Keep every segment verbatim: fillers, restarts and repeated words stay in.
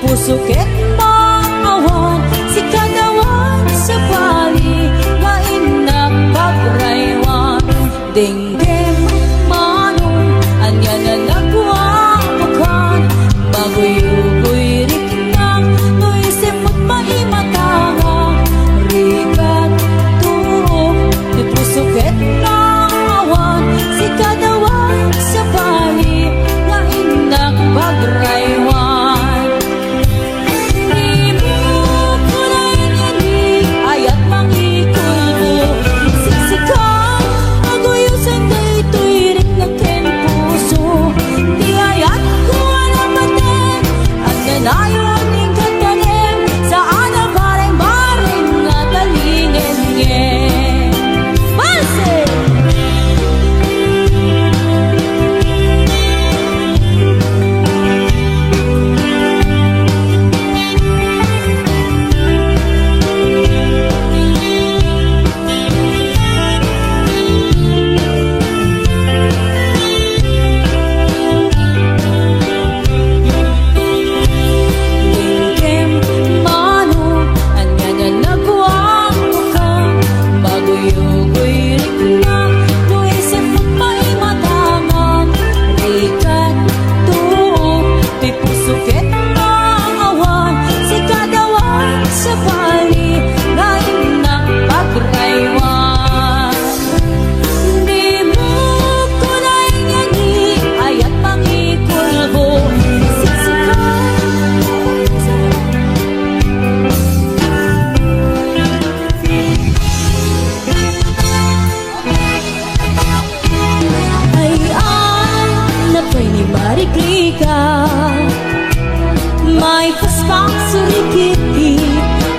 Puso ket maawan, sika dawan sabali, nga innak pagraywan. Denggem mano, ania nga nagwawakan, maguyugoy riknak, no isip met maimatangak, rigat tuok, ti puso ket naawan, sika dawan sabali, nga innak pagraywan. Dimo kunay nga ni ayat mangikulbo, siksika, aguyosen daytoy riknak ken puso. Ti ayatko a napateg, agnanayon ken tanem, saan a bareng-bareng nga talingenngen. Balse! Denggem mano, ania nga nagwawakan, maguyugoy riknak, no isip met maimatangak, rigat tuok, ti puso ket naawan, sika dawan sabali, nga innak pagraywan. Dimo kunay nga ni ayat mangikulbo, siksika. Ay, ay, napay ni Marikriga. May paspak surikiti,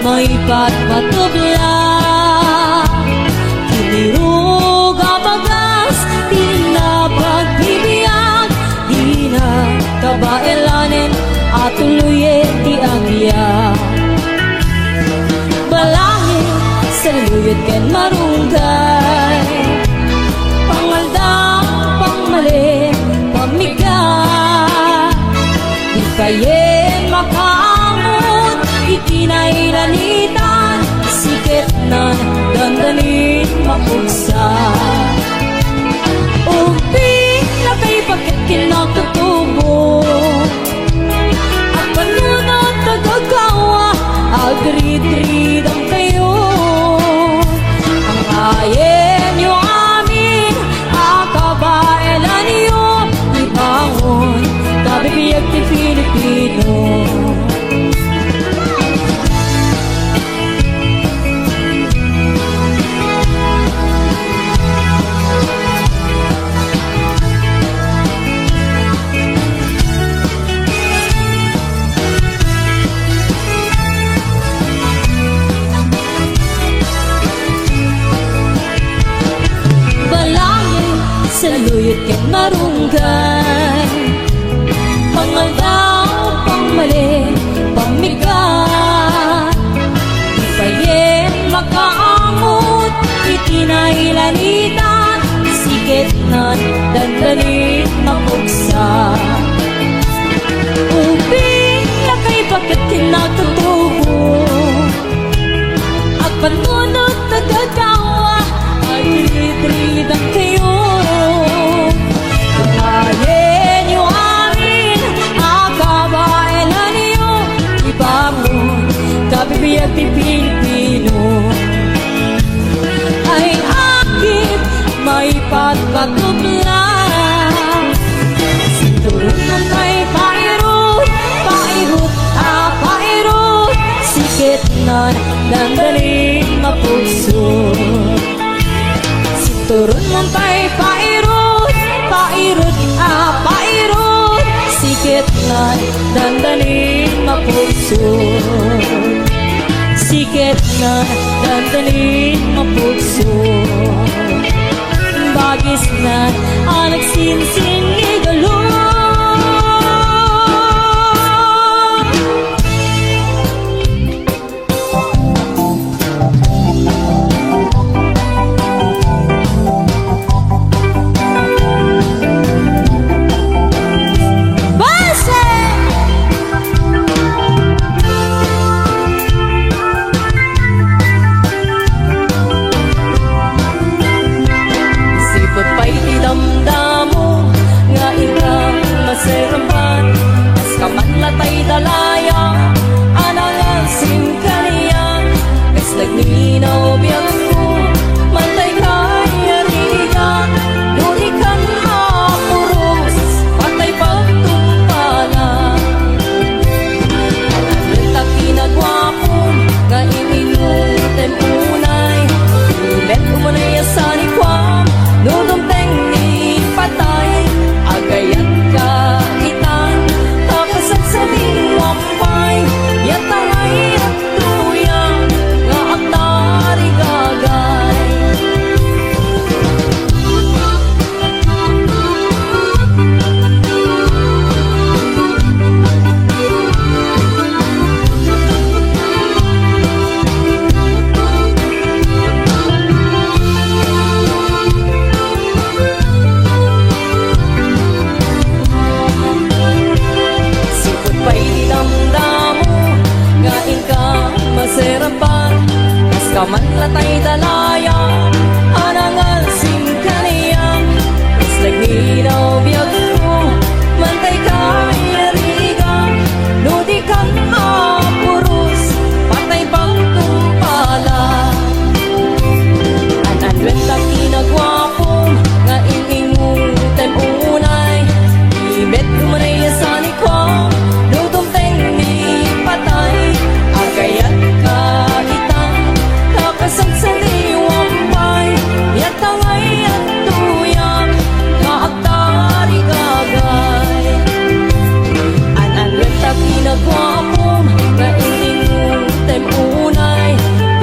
may patpatubla. Kinirog a bagas, ti napagbibiag, dina kabaelanen a tuloyen ti agbiag. Balangit, saluyot ken marunggay, pangaldaw, pangmalin, pammigat. Di kayen makaamut iti nailanitan, siketnan, dandanin, mapugsa. Ubbing, nakaipaket ken natutubo. Agpanunot, agaggawa, agridridam kayo. Ang ayenyo amin a kabaelanyo, ibangon, ta bibiag ti Pilipino. Balangit, saluyot ken marunggay, pangaldaw, pangmalin, pammigat. Di payen makaamut iti nailanitan, siketnan, dandanin, mapugsa. Ubbing, nakaipaket ken natutubo. Agpanunot, agaggawa, agridridam kayo. Ang ayenyo amin a kabaelanyo, ibangon, ta bibiag ti Pilipino. Ay, agid, maipatpatubla. Sinturon tay pairut, pairut a pairut, siketnan, dandanin, mapugso. Sinturon tay pairut, pairut a pairut, siketnan, dandanin, mapugso. Siketnan, dandanin, mapugso. Bagisnan a nagsinsinnigalu. Base! Manlatay dalaya, anangal singkanian, islagnidaw biagko, mantay kairigan, no di kan apuros, patay pagtumpala. An-anuen ta kinaguapom, nga in-ingutem unay, ibet kumanay a sanikua, no dumteng ni patay, agayat ka itan, ta kasagsagiwam pay, yatangay at tuyak, nga agtarigagay. An-anuen ta kinaguapom, nga in-ingutem unay,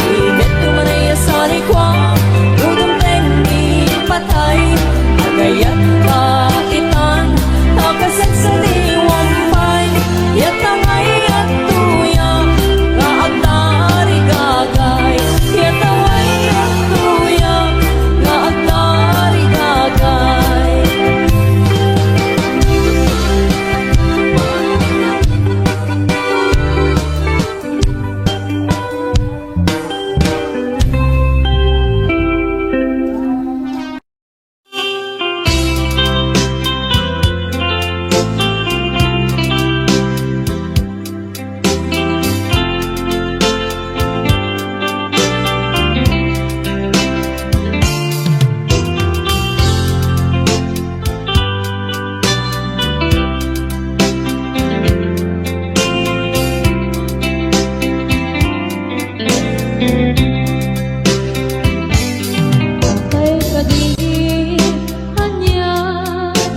ibet kumanay a sanikua, no dumteng ni patay, agayat ka itan, ta kasagsagiwam pay, yatangay at tuyak, nga agtarigagay, yatangay at tuyak, nga agtarigagay. Patay kadi, ania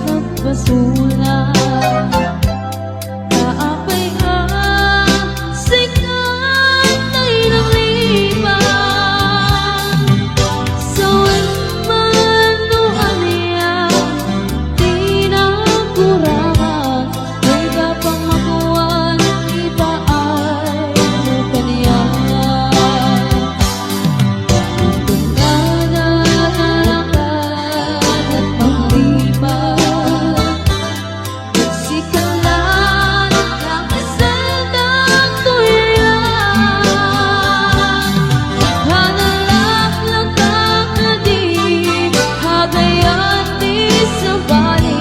nagpasulak? Kaapay a sika tay nanglibang. Sawen man no ania ti nakurak, dayta pamakuan ipaay mo kaniak. Tunggal a nalakad at manglibang, sika la nakasendang tuyak. Hanalaklak kadi, agayat ti sabali,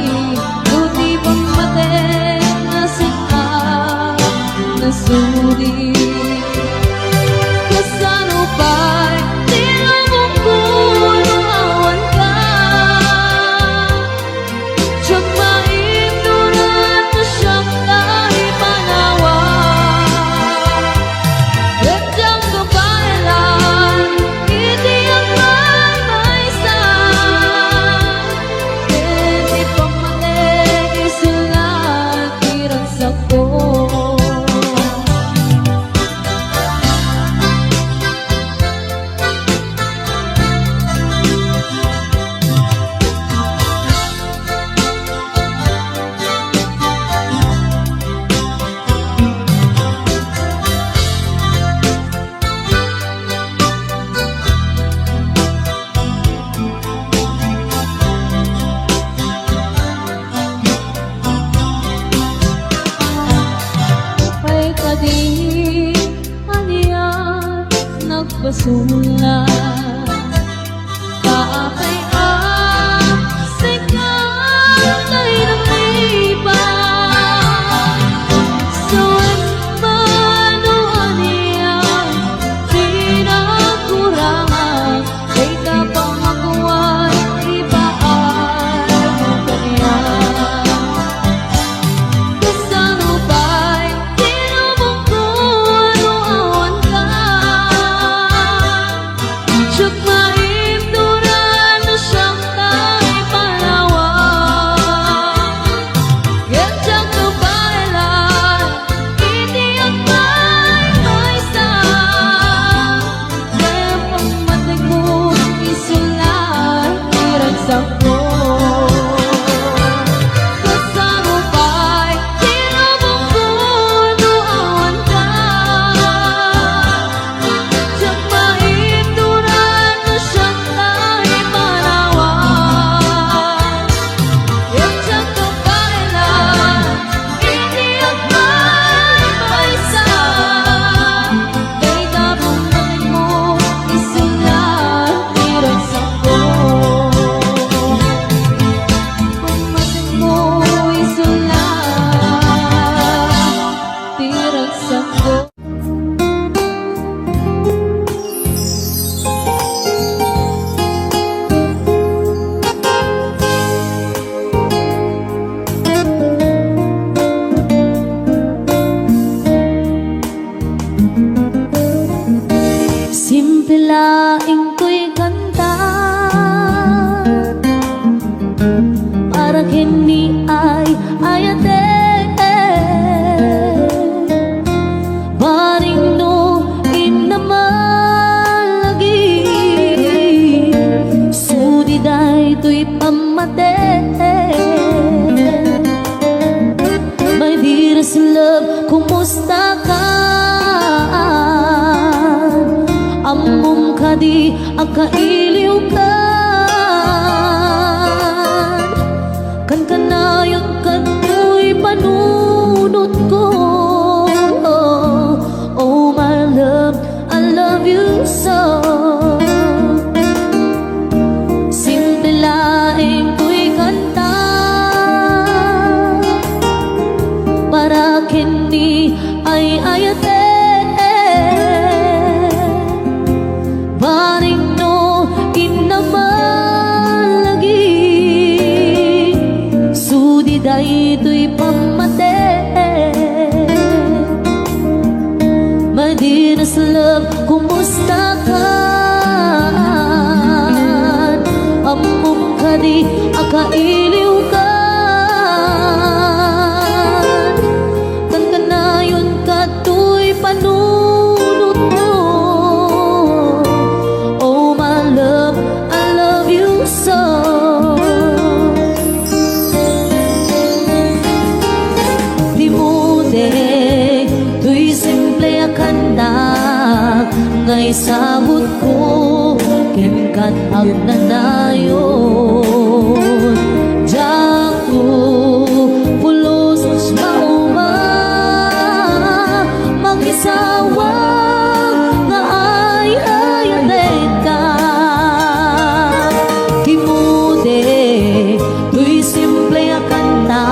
no ti pammatek nga sika nasuli. Kasano pay ti lubongko no awan ka? Diak mainturan no siak tay panawan. Ket diak kabaelan iti agmaymaysa. Ket ti pammatek isu la ti ragsakko. Apay kadi, ania nagpasulak? Kaapay a sika tay nanglibang. Sawen man no ania ti nakurak, dayta pamakuan ipaay mo kaniak. Kasano pay ti lubongko no awan ka? Diak mainturan no siak tay panawan. Laeng toy kanta para ken ni ay-ayatek. Bareng no innamal lagi, sudi daytoy pammatek. My dearest love, kumusta ka? Ammom kadi a kailiwkan? Kankanayon kadtoy panunotko. Oh, my love, I love you so. Simple laeng toy kanta para ken ni ay-ayatek. Bareng no innamal lagi, sudi daytoy pammatek. My dearest love, kumusta ka? Ammom kadi a kailiwkan? Kankanayon kadtoy panunotko. Oh, my love, I love you so. Dimudek toy simple a kanta nga isagutko kenka agnanayon. Diakto pulos mauma, mangisawag nga ay-ayatenka. Dimudek toy simple a kanta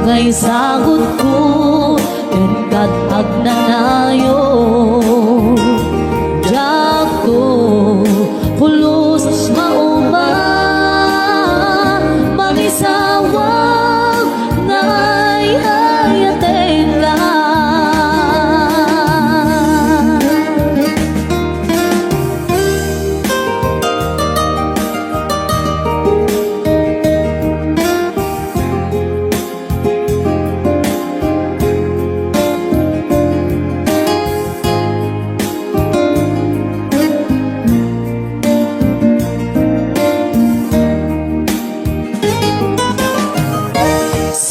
nga isagutko kenka agnanayon. Diakto pulos mauma, mangisawag nga ay-ayatenka.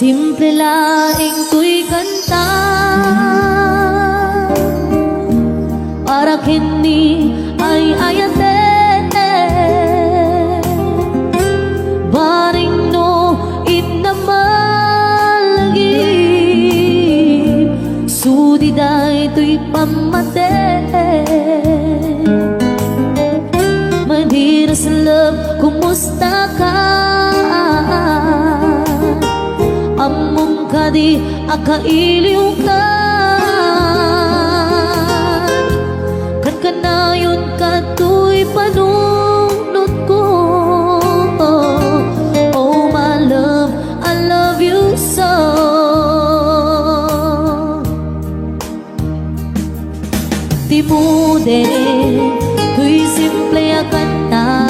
Simple laeng toy kanta para ken ni ay-ayatek. Bareng no innamal lagi, sudi daytoy pammatek. My dearest love, kumusta ka? Ammom kadi a kailiwkan? Kankanayon kadtoy panunotko. Oh, my love, I love you so. Dimudek toy simple a kanta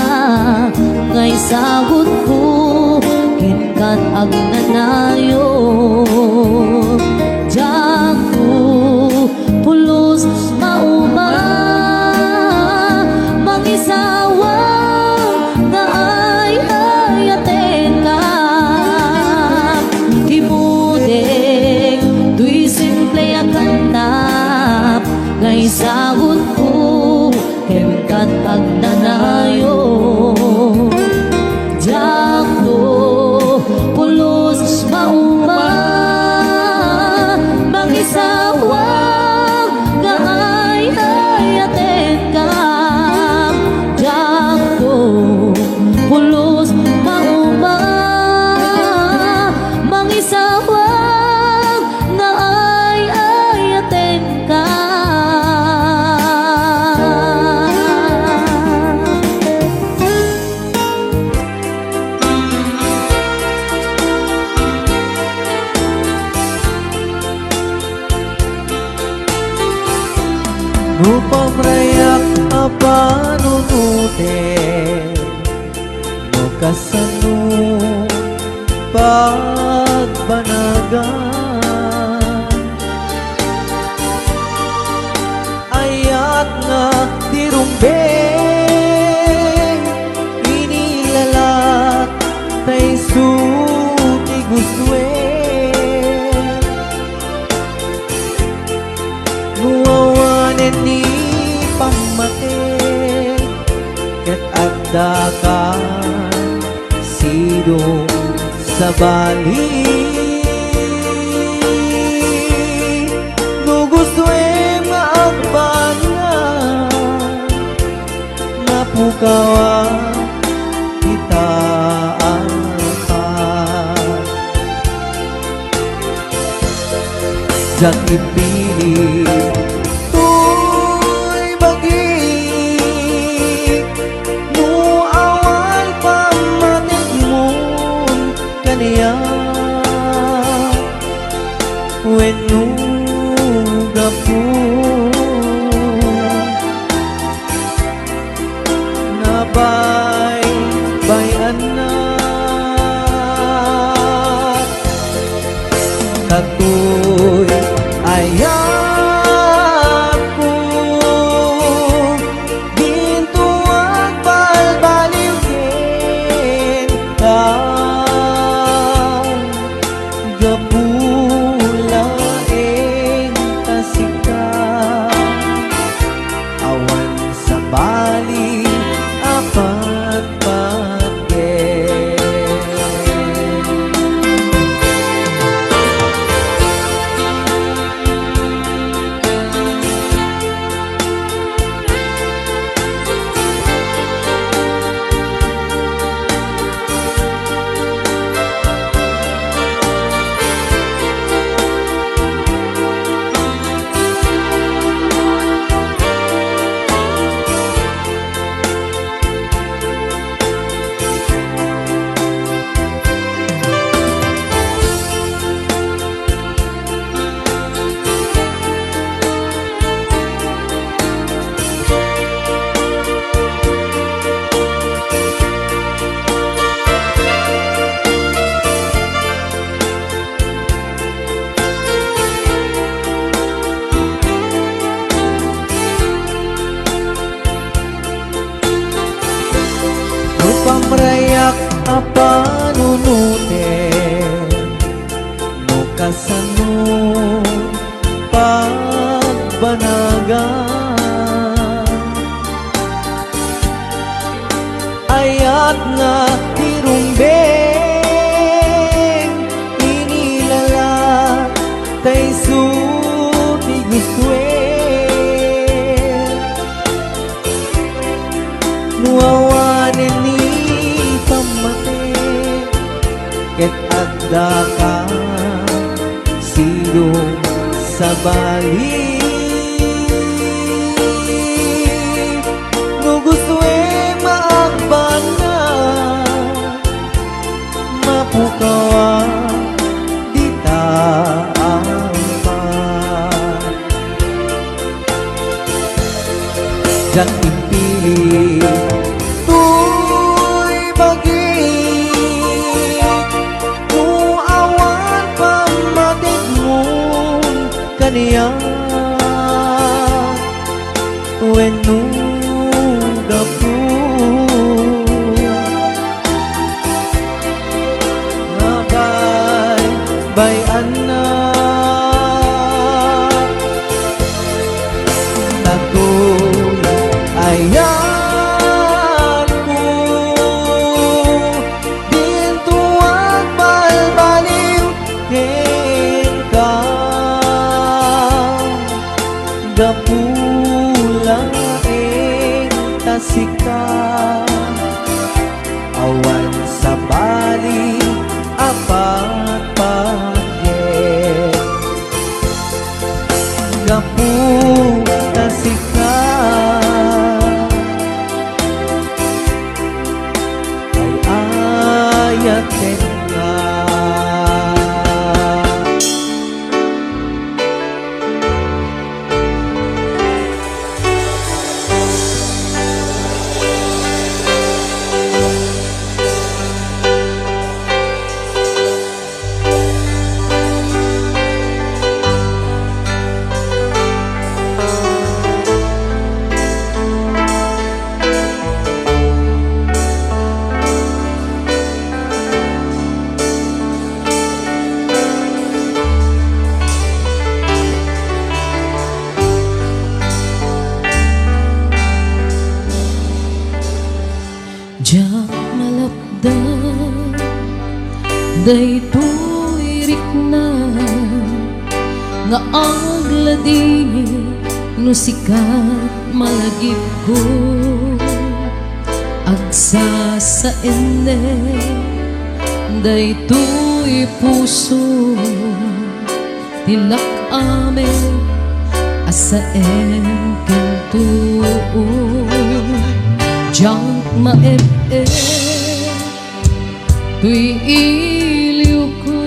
nga isagutko kenka agnanayon. Diakto pulos mauma, mangisawag nga ay-ayatenka. Dimudek toy simple a kanta nga isagutko kenka agnanayon. Diakto pulos mauma, Beng, inilalat ta isu ti gustoen. No awanen ni pammateg, ket addakan sidong sabali. No gustoem nga agbanag, mapukawan ita a pat. Diak ipili toy bagi, no awan pammategmon kaniak wenno gapu nga baybay-annak. Dagitoy ayatko, dinto agbalbaliw kenka. Gapu laeng ta sika, awan sabali a patpatgen. No pamrayak a panunoten, no kasano pagbanagan, ayat nga ti rumbeng, inilalat ta isu ti gustoen. No awanen ni pammateg, ket addaka sidong sabali. No gustoem nga agbanag, mapukawan dita a pat. Diak impili toy bagi, no awan pammategmon kaniak wenno gapu nga baybay-annak. Dagitoy ayatko, dinto agbalbaliw kenka. Gapu laeng ta sika, awan sabali a patpatget. Gapu ta sika, ay-ayat kenka. Diak malapdan daytoy rikna nga agladi no sikat malagipko. Agsasaennek daytoy puso ti lak-amek a saen ken tuo. Diak maep-ep toy iliwko,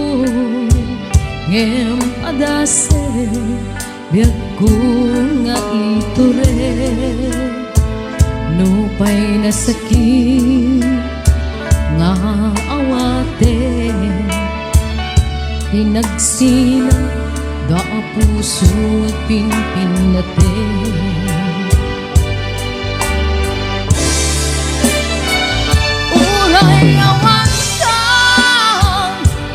ngem adasem biagko nga iturek. Nupay nasakit nga awaten, pinagsina da a puso agpinpinnaten. Uray awan ka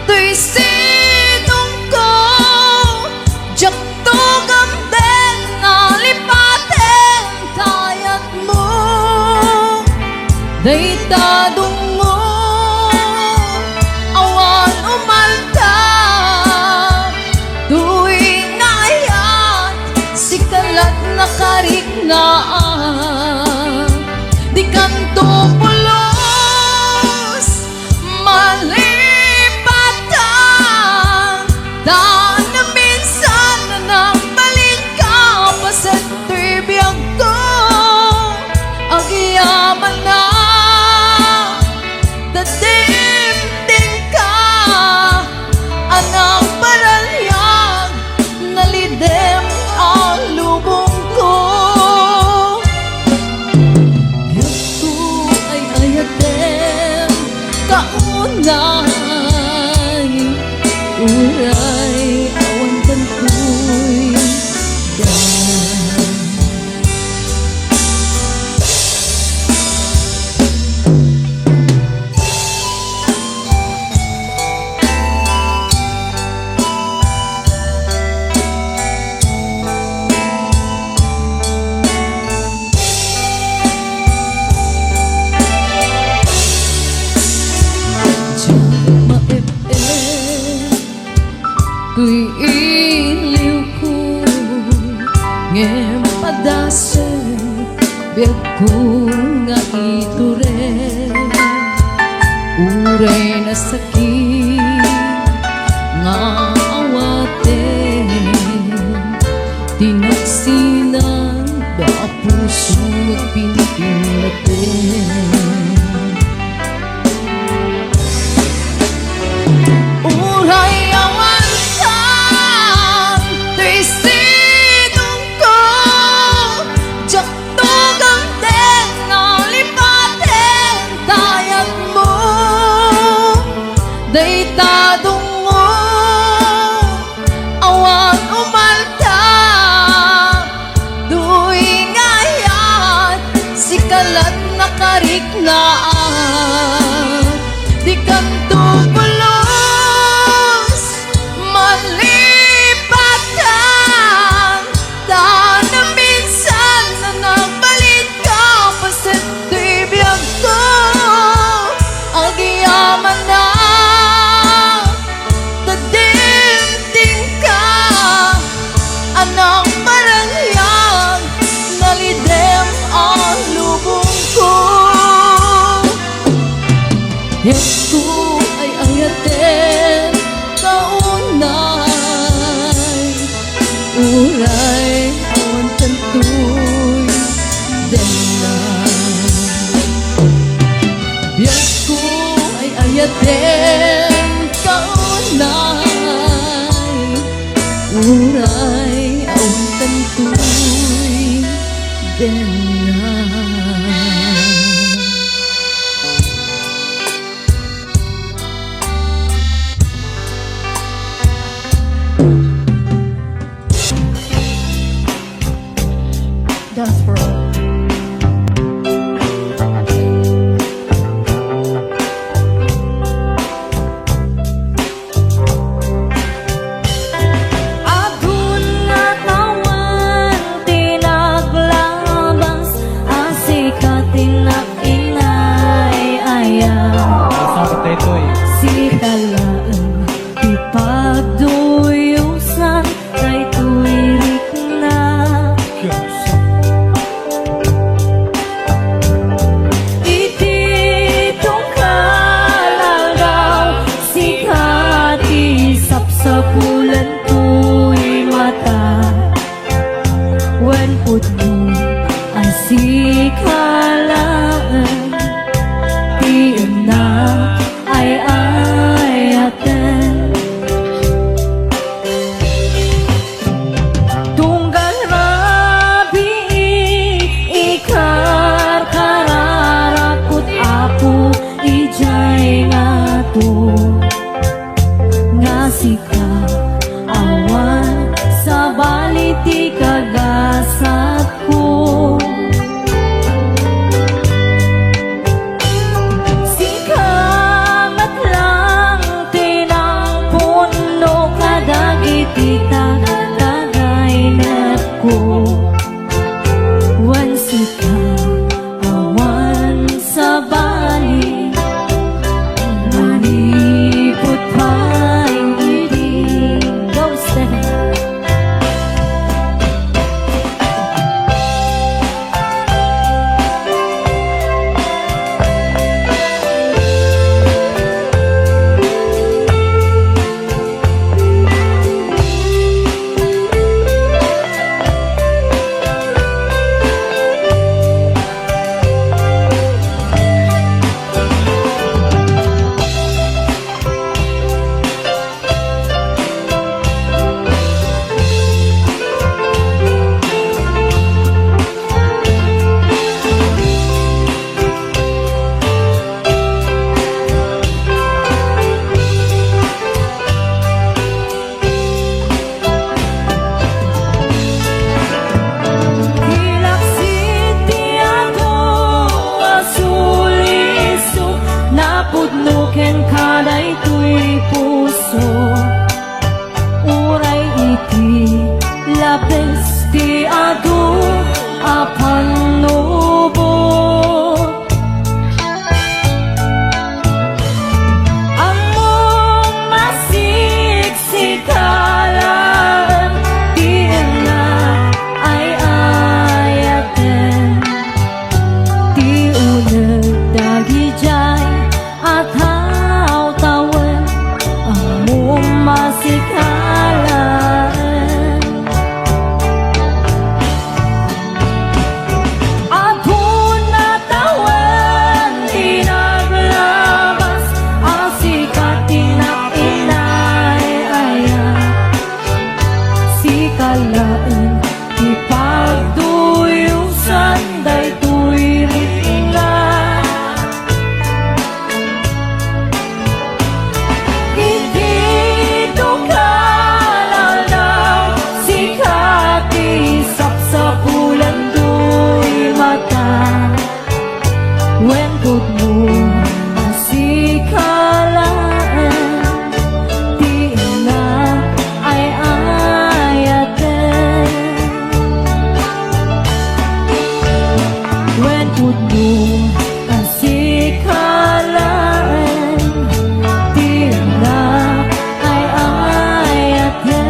toy sinongko, diak tugamden a lipaten kayatmo. Dayta dungngo, awan umalta, toy nga ayat, sika lat nakariknaan. Dikanto pulos malipatan, ta naminsan nagbalinka paset toy biagko. Agyamanak, ta dimdimka a nagparaliag, nalidem a lubongko. Diakto ay-ayaten kaunay, uray awan tantoy dalan. Diak maep-ep toy iliwko, ngem padasem biagko nga iturek. Uray nasakit nga awaten, ti nagsinag da a puso agpinpinnaten. Uray awan ka toy sinongko, diak tugamden a lipaten kayatmo. Dayta dungngo, awan umalta, toy nga ayat, sika lat nakariknaan. Dikanto pulos malipatan, ta naminsan nagbalinka paset toy biagko. Agyamanak, ta dimdimka a nagparaliag, nalidem a lubongko. Diakto ay-ayaten kaunay, uray awan tantoy dalan. Diakto ay-ayaten kaunay, uray awan tantoy dalan. Dance for all. Adun nga tawen ti naglabas a Ikaw laeng ti innak ay-ayaten. Tunggal rabii, ikarkararak, Apo, idiay ngato nga sika awan sabali ti kagasatko. Sika met lang ti nangpunno kadagiti tagainatko. Wen sika awan sabali, manipud pay idi. Go, Stephen. Ti laksid ti adu a sulisok, napudno kenka daytoy puso. Uray iti labes ti adu a pannubo. Ammom a siksika laeng ti innak ay-ayaten. Ti uneg dagidiay a tawtawen, ammom a sika laeng. Aduna tawen ti naglabas a sika ti innak ay-aya. Sika laeng ti pagduyosan daytoy ritnga. Iti dukan aldaw, sika ti sapsapulan toy mata. Wen pudno a sika laeng ti innak ay ayaten. Wen pudno a sika laeng ti innak ay ayaten.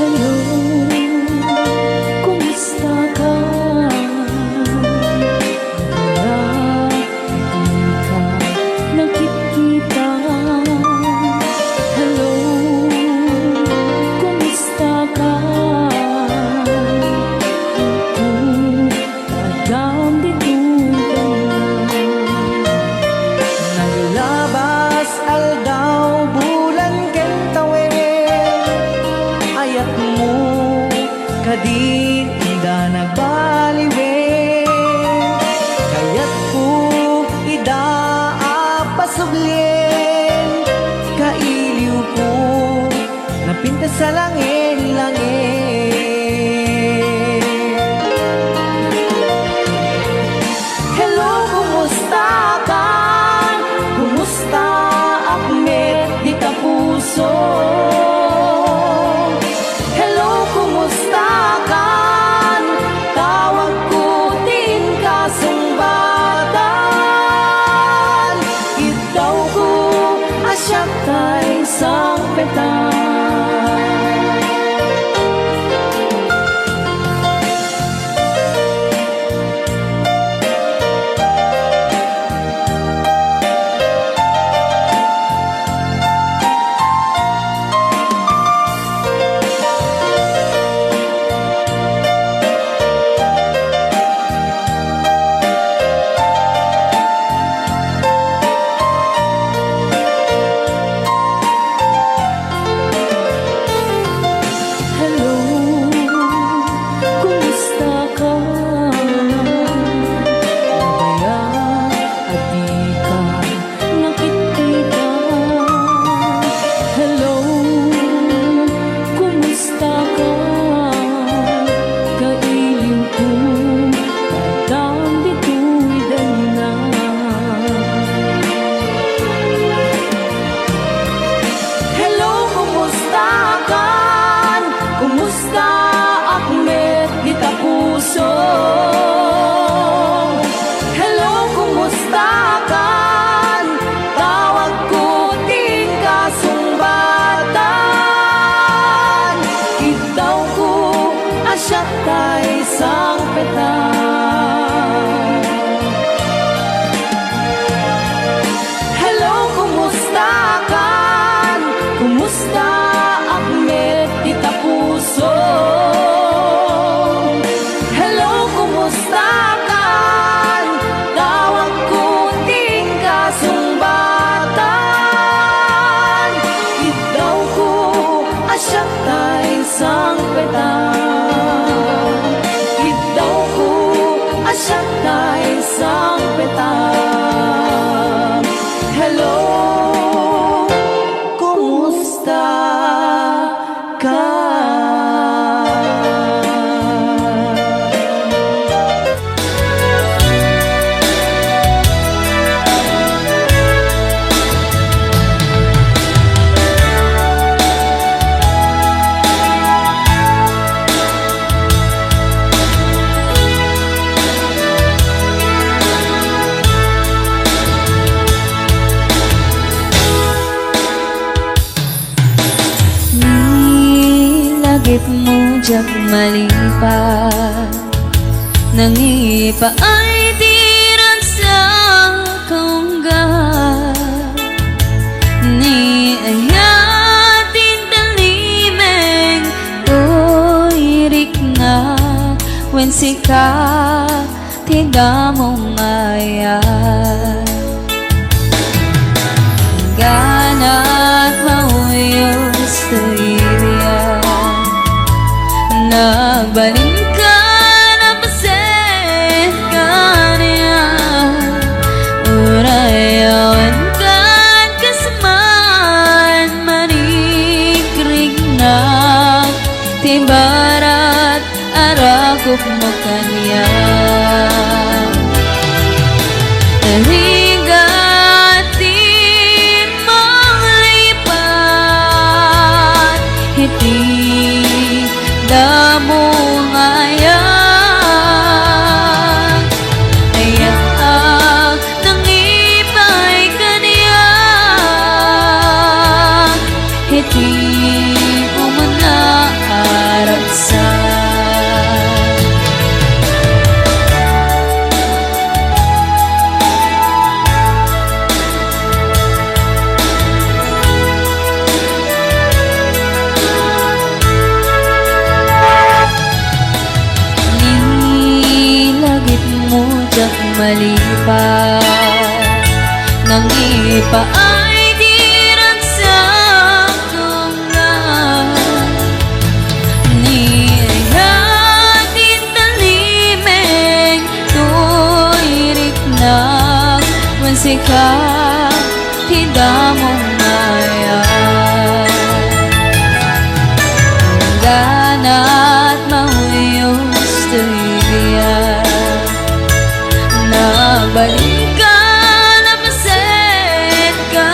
Hello, kumusta ka? Nakikita. Hello, kumusta ka? Adam, ditoy ka na. Naglabas aldaw, bulan ken tawen, ayatmo kadi ida nagbaliwen. Kayatko ida a pasublien, kailiwko napintas a langit-langit. Hello, kumusta ka? Kumusta ak met dita puso? Hello, kumusta ka? Mabaya a di ka nakit-kita. Hello, kumusta ka? Kailimko, padam ditoy dayna. Hello, kumusta kan? Kumusta ak met dita puso? Hello, kumusta kan? Tawagko ti kasungbaatan. Kiddawko a siak tay sangpetan. Hello, kumusta kan? Kumusta ak met dita puso? Hello, kumusta kan? Tawagko ti kasungbaatan. Kiddawko a siak tay sangpetan. Kiddawko a siak tay sangpetan. Hello, kumusta ka? Ni lagipmo diak malipat, nangipaay ti ragsak a unggal. Ni ayat ti talimeng toy riknak, wen sika ti damong ayat. Gana't mauyos ti biag. Nagbalinka, napaset kaniak. Uray awan kan kas man, marikriknak ti barat a rakupmo kaniak. Rigat ti manglipat iti damo nga ayat. Ayat a nangipaay kaniak iti umuna a ragsak. Ni lagipmo diak malipat, nangipaay ti ragsak a unggal. Ni ayat ti talimeng toy riknak, wen sika ti damong ayat. Gana't mauyos ti biag. Nagbalinka, napaset ka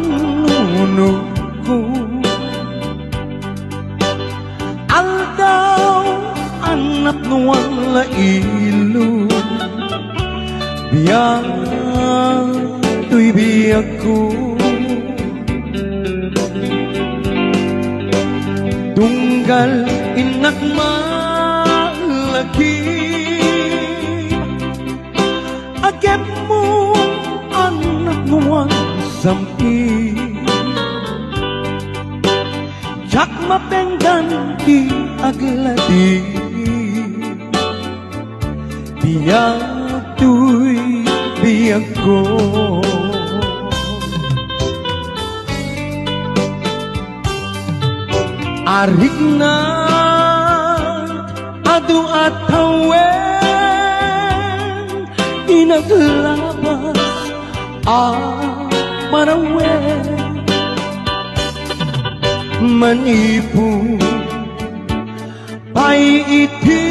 nunogko. Aldaw a napnoan la ilog, biag toy biagko. Tunggal innak malaki, agepmo a napnoan sampi. Diak mapengdan ti agladi, biag toy biagko. Arikna adu a tawen, inaglabas a manawen. Manipud pay iti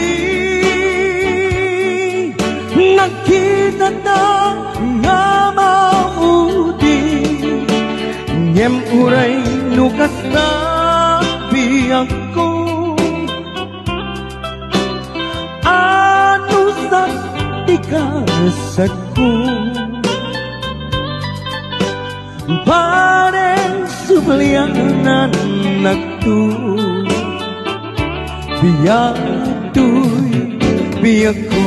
nagkitata nga maudi, ngem uray no kasta biagko. Anusat ti kasekko, bareng sublianannakto, biag toy biagko.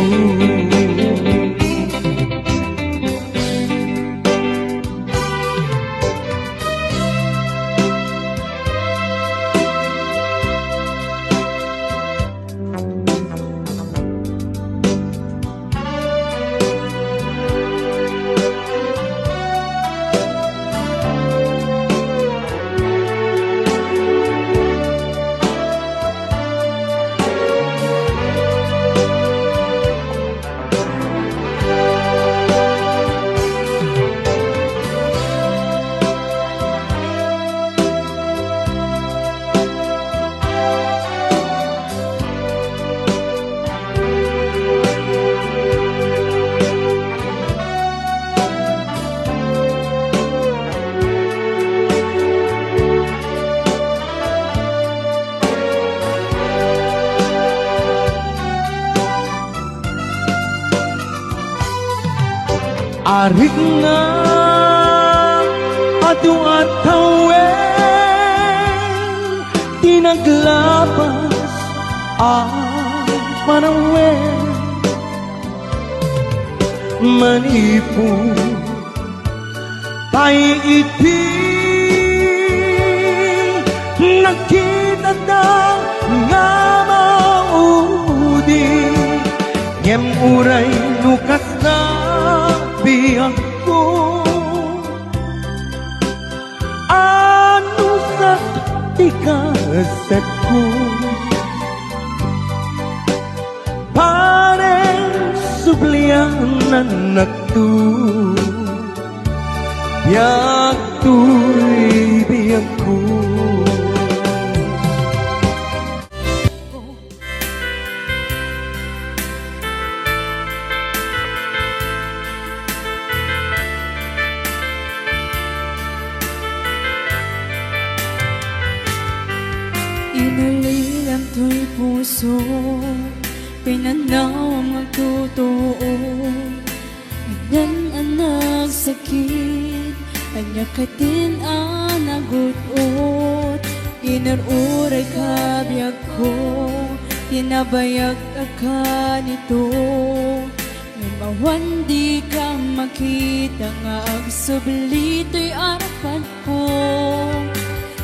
Arikna adu a tawen, ti naglabas a manawen. Manipud pay iti nagkitata nga maudi, ngem uray no kasla biagko, anusat ti kasekko. Bareng sublianannakto, biag toy biagko. Inulilem toy puso, pinanawam nga agtutuo. Ayan a nagsakit, ania katin a nagut-ot. Inur-uray ka biagko, tinabayag a kanito. Ngem awan dika makita nga agsubli toy arapan ko.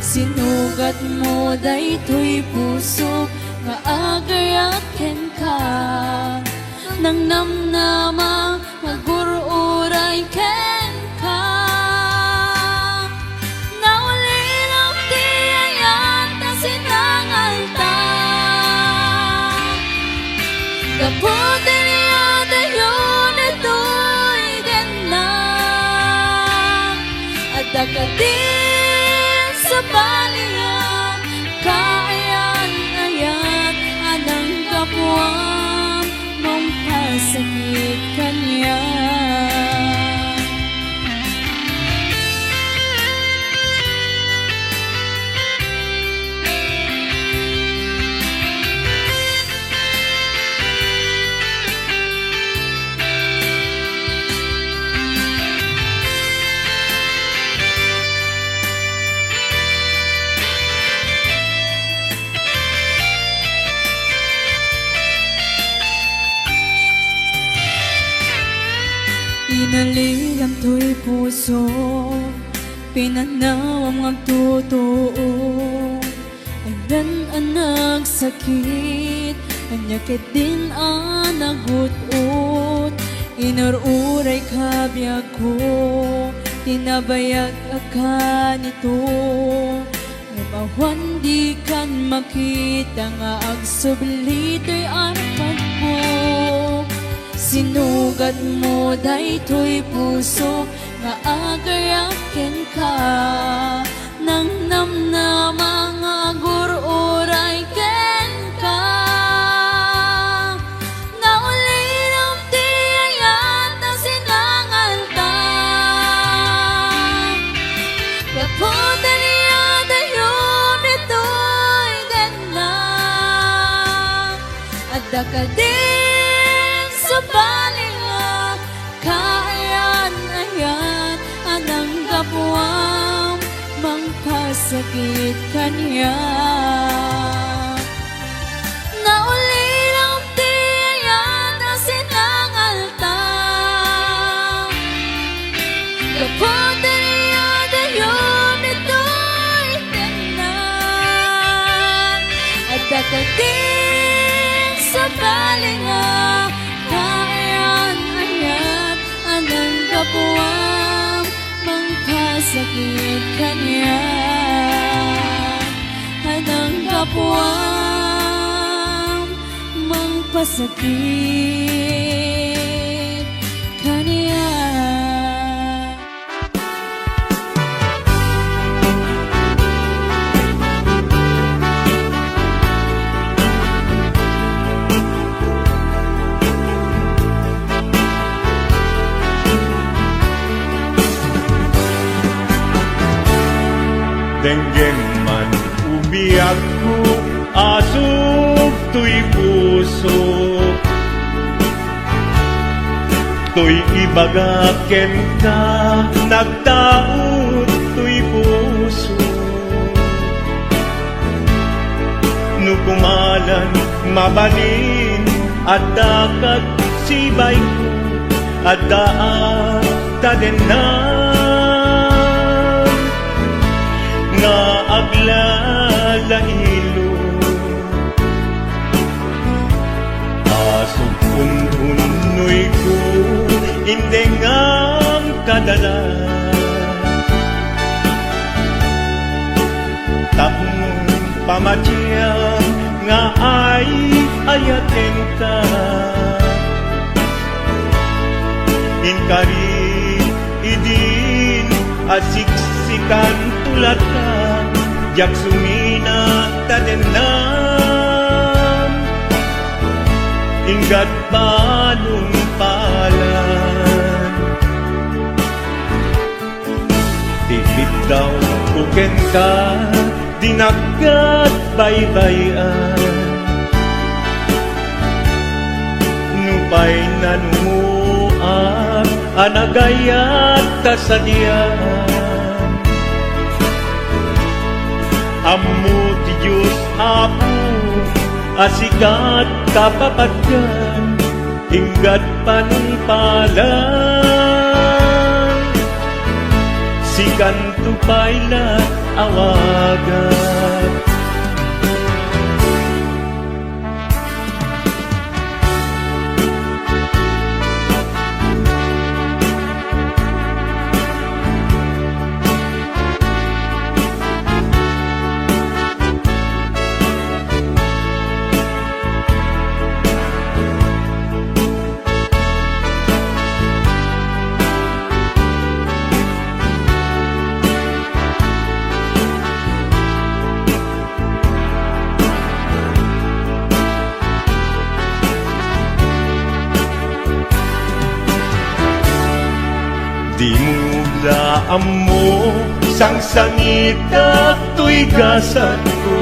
Sinugatmo daytoy puso nga agayat kenka. Nangnamnama nga agur-uray kenka. Naulilog ti ayat a sinangalta. Gapu ti adayo ditoy dennak. Adda kadin sabali a kaayan-ayat a nanggapuam, mampasakit kaniak. Puso, pinanawam nga agtutuo. Ayan a nagsakit, ania ketdin a nagut-ot. Inur-uray ka biagko, tinabayag a kanito. Ngem awan dikan makita nga agsubli toy arpadko. Sinugatmo daytoy puso nga agayat kenka, nangnamnama nga agur-uray kenka. Naulidom ti ayat a sinangalta. Gapu ta nia dayon ditoy dennak. Adda kadin sabali nga kaayan-ayan a nanggapuam mangpasakit kaniak. Naulidom ti ayat a sinangalta. Gapu ta nia dayon ditoy dennak. Adda kadin sabali nga kaayan-ayan a nanggapuam mangpasakit kaniak. A nanggapuam mangpasakit kaniak. Denggem man, o biagko, asug toy pusok. Toy ibagak kenka, nagtaud toy pusok. No kumalan, mabalin, adda kad sibayko, adda a tadennan nga aglalailo. Asuk ununnoyko, indengam kadala. Tapno pamatiam nga ay-ayatenka. Inkari idin a siksikan tulata, diak sumina tadennan. Inggat panungpalan. Ti biddawko kenka, dinak ket baybay-an. Nupay nanumoak a nagayat ta sadian. Ammo ti Dios, Apo, a sika ti kapapatgan, inggat panungpalan. Sikanto pay la awagan. Dimo la ammo, sangsangitak toy gasatko.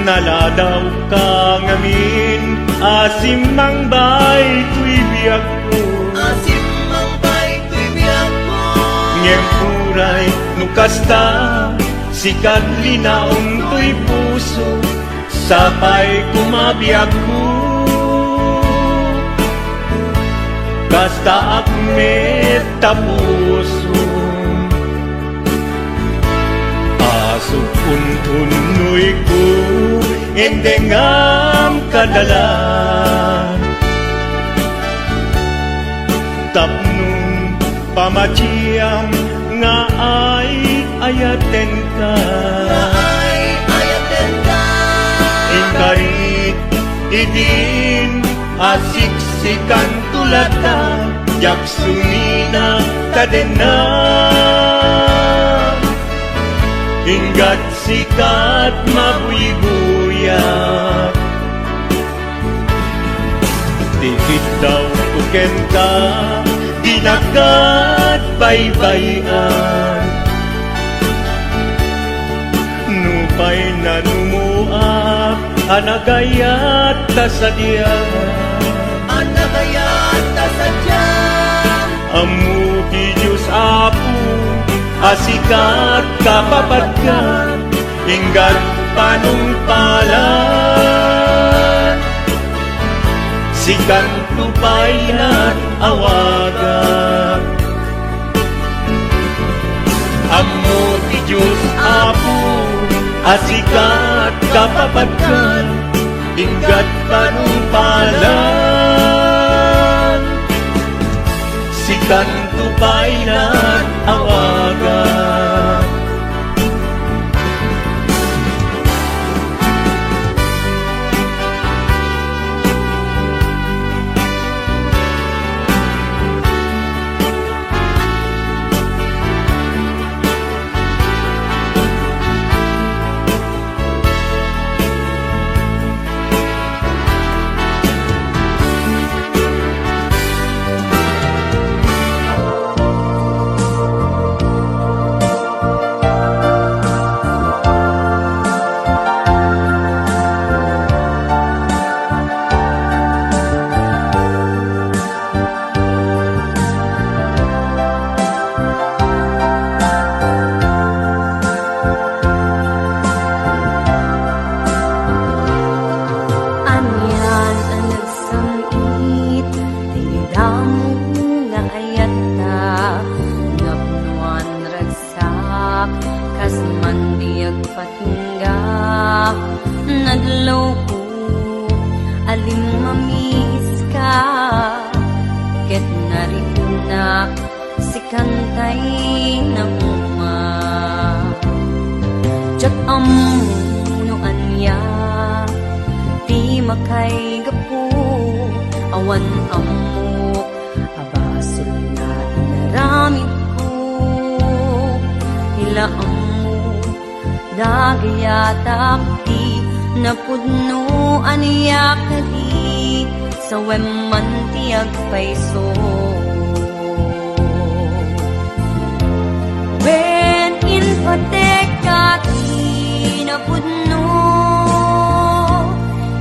Naladawka ngamin a simmangbay toy biagko. A simmangbay toy biagko. Ngem uray no kasta, sikat linaom toy puso, sapay koma biagko. Basta agmetta puso, asuk untunoyko, endengam kadalan. Tapno pamatiam nga ay-ayatenka. Nga ay-ayatenka. Inkarit idin a siksikanto latta, diak sumina kadenna. Inggat sikat mabuybuyak. Ti kiddawko kenka, dinakad baybay-an. Nupay nanumoak a nagayat ta sadiak. A nagayat ta sadiak. Ammo ti Dios, Apo, a sikat kapapadkan, inggat panungpalan. Sikanto pay nat-awagak. Ammo ti Dios, Apo, a sikat kapapadkan, inggat panungpalan. Sikanto pay nat-awagak. Anian a nagsam-it ti damo nga ayatta, napnoan ragsak, kas man di agpatingga, nadlawko a limmamiska, ket naripnak, sikantay nauma. Diak ammo no ania ti makaigapu, awan ammok a basol nga inaramidko. Ila ammo, dagayatak ti napudno, ania kadi, sawem man ti agpayso. Wen, inpatekka ti napudno,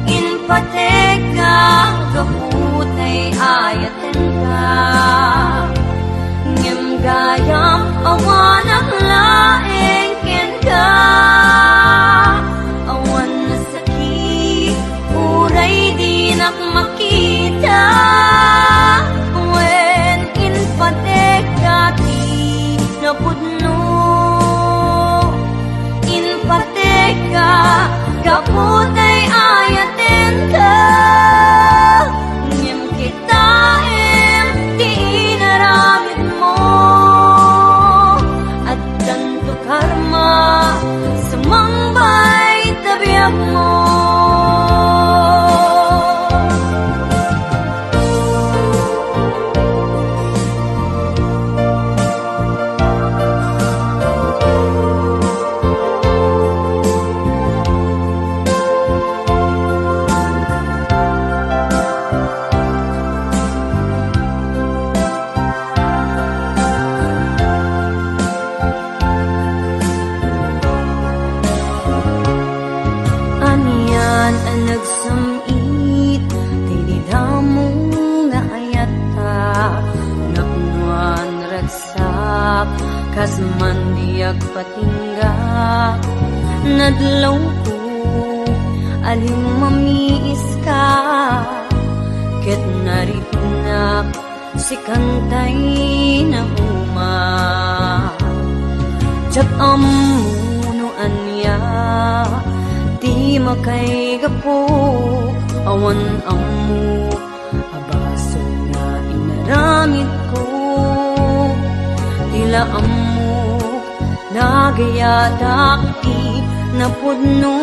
inpatekka gapu tay ayatenka. Ngem gayam, awanak laeng kenka, awan nasakit, uray dinak makita. Wen, inpatekka ti napudno, inpatekka gapu tay ayatenka. Ngem kitaem ti inaramidmo, addanto karma, sumangbay ta biagmo. Anian a nagsam-it ti didamo nga ayatta, napnoan ragsak, kas man di agpatingga, nadlawko a limmamiiska, ket naripnak Sikan tay nauma, diak ammo no ania ti makaigapu, awan ammo a basol nga inaramidko. Ti la ammok, nagayatak ti napudno,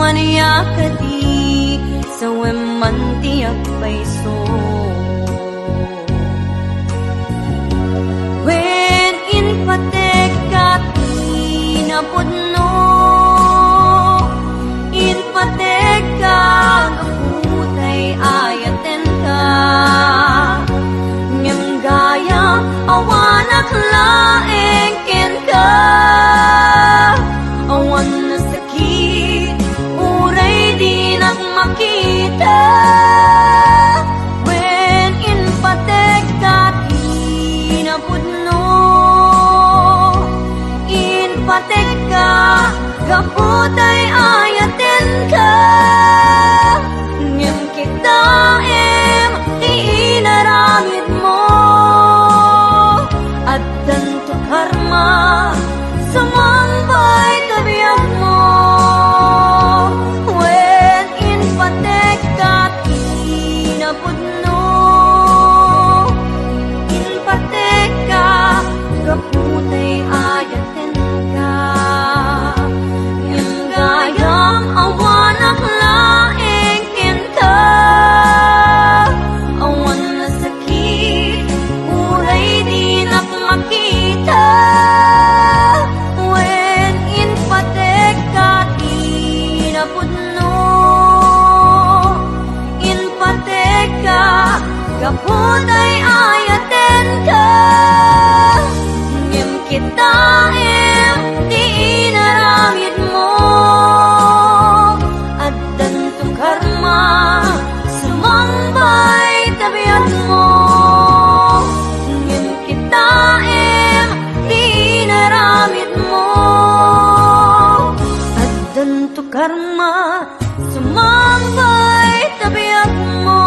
ania kadi, sawem man ti agpayso. Wen, inpatekka ti napudno, inpatekka gapu tay ayatenka. Ngem gayam, awanak laeng kenka. Awan nasakit, uray dinak makita. Wen, inpatekka ti napudno, inpatekka gapu tay ayatenka. Ngem kitaem ti inaramidmo, addanto karma, sumambay ta biagmo. Wen, inpatekka ti napudno, inpatekka gapu tay ayatenka. Ngem gayam, awanak laeng kenka. Awan nasakit, uray dinak makita. Wen, inpatekka ti napudno, inpatekka gapu tay ayatenka. Ngem kitaem ti inaramidmo, addanto karma, sumambay ta biagmo. Ngem kitaem ti inaramidmo, addanto karma, sumambay ta biagmo.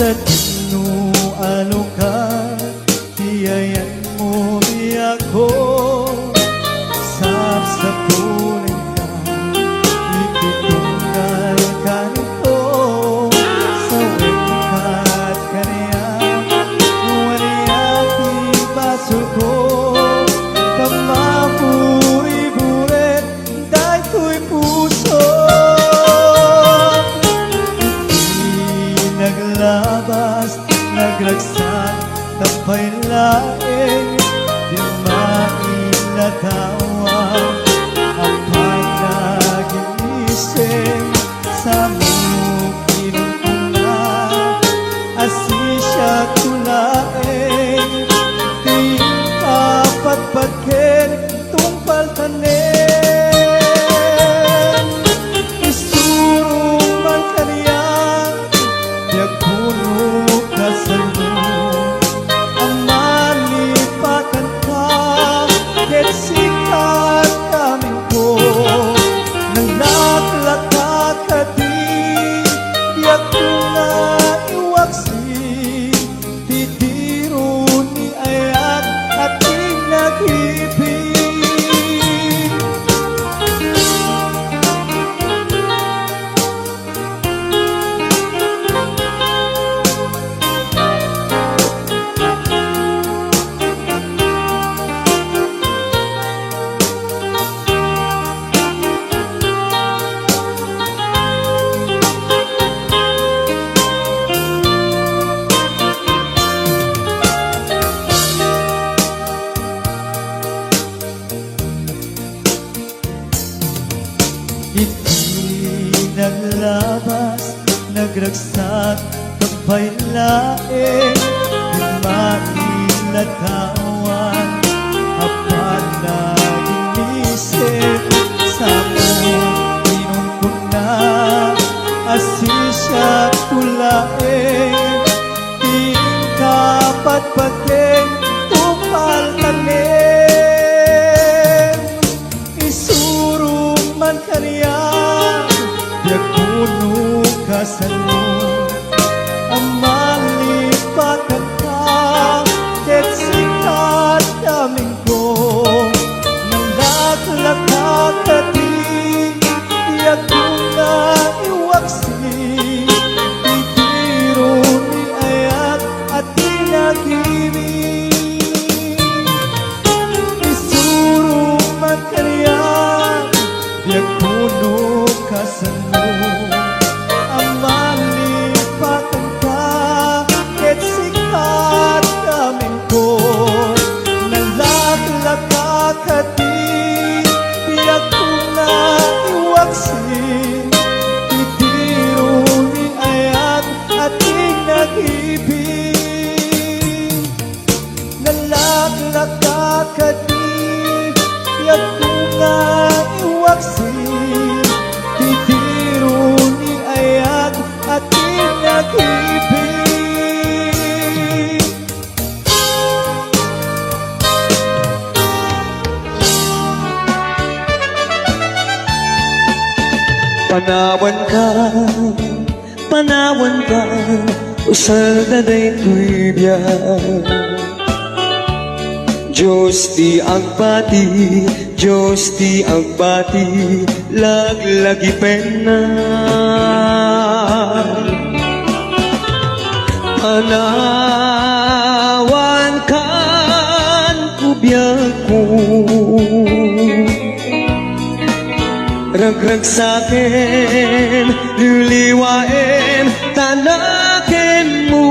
Sadino a lugar ti ayanmo, biagko, sapsapulengka iti tunggal kanito, sawenka kaniak, ania ti basolko, ta maburi-buret daytoy puso. Iti naglabas, nagragsak, ta pay laeng, di mailatawan a panaginisen, sa mukinunkuna a siasino laeng ti impapadpad ken tungpal tanem. Isurong man kaniak ti agpuno kasano a malipatanka ket sika ti amingko. Nalaklaka kadi ti agpuna iwaksi ti diro ni ayat a tinagipin. Iti naglabas, nagragsak, kabay laeng, di mailatawan a panaginisen, sa mukinunkuna a siasino laeng ti Amingko, nalaklaka kadi, ti agko nga iwaksi, ti tiro ni ayat a ti nagibin. Isuro man kaniak, diak no kasano a malipatanka, ket sika ti amingko, nalaklaka kadi, ti agko nga iwaksi, ti tiro ni ayat a ti nagibin. Nalaklaka kadi, ti agko nga iwaksi, ti tiro ni ayat a ti nagibin. Panawanka, panawanka, usarda daytoy biag. Dios ti agbati, Dios ti agbati, laglagipenna. Panawankan, biagko. Ragragsaken, liwliwaen, tanakenmo.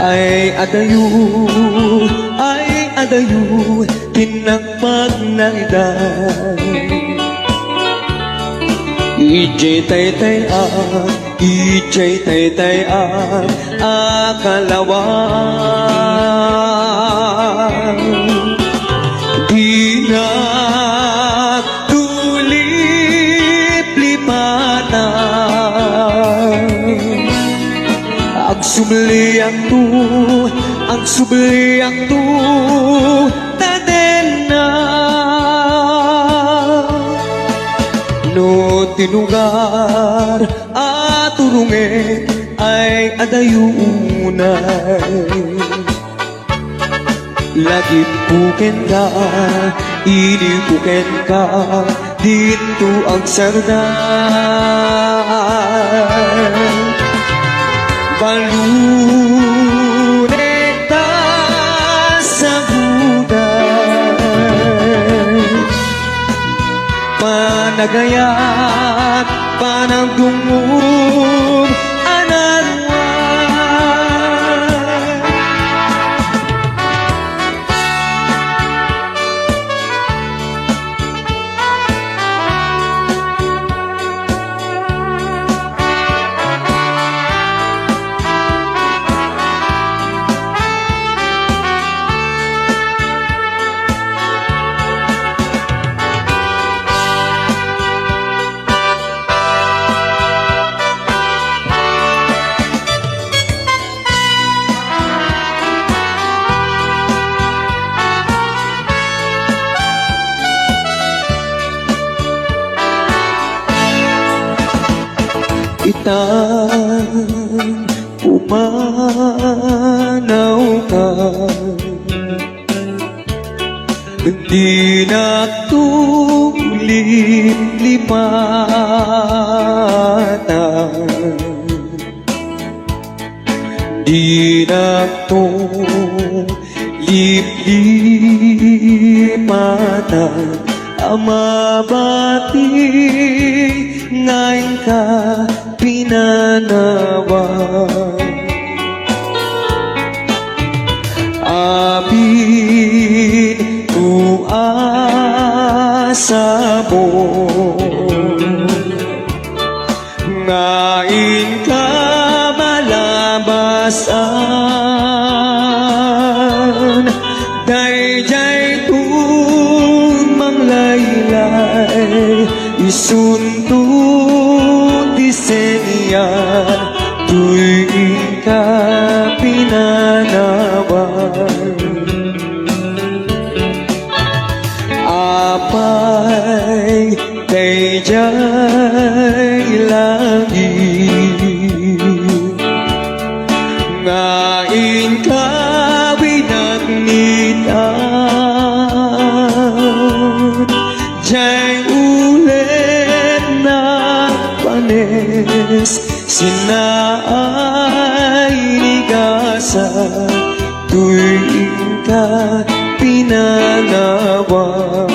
Ay adayo, ay adayo, tinagpagnaida. Idiay taytay-ak, idiay taytay-ak a kalawan. Dinak tuliplipatan. Agsubliakto, agsubliakto, ta dennak. No ti lugar a turongek ay adayo unay, lagipko kenka, iliwko kenka, dito agsardeng. Balunekta sa gudad, panagayat, panagdungog a nalwag. Itan pumanawka, dinakto liplipatan. Dinakto liplipatan a mabati nga inka pinanawan. Apin ko a sabon nga inka malabasan, daydiay ton manglaylay, isunto ti senial, toy inka pinanawan. Apay, daydiay langit nga Inka binaknitan, jay ulit nagpanes, sinaay ni gasa, toy inka pinangawan.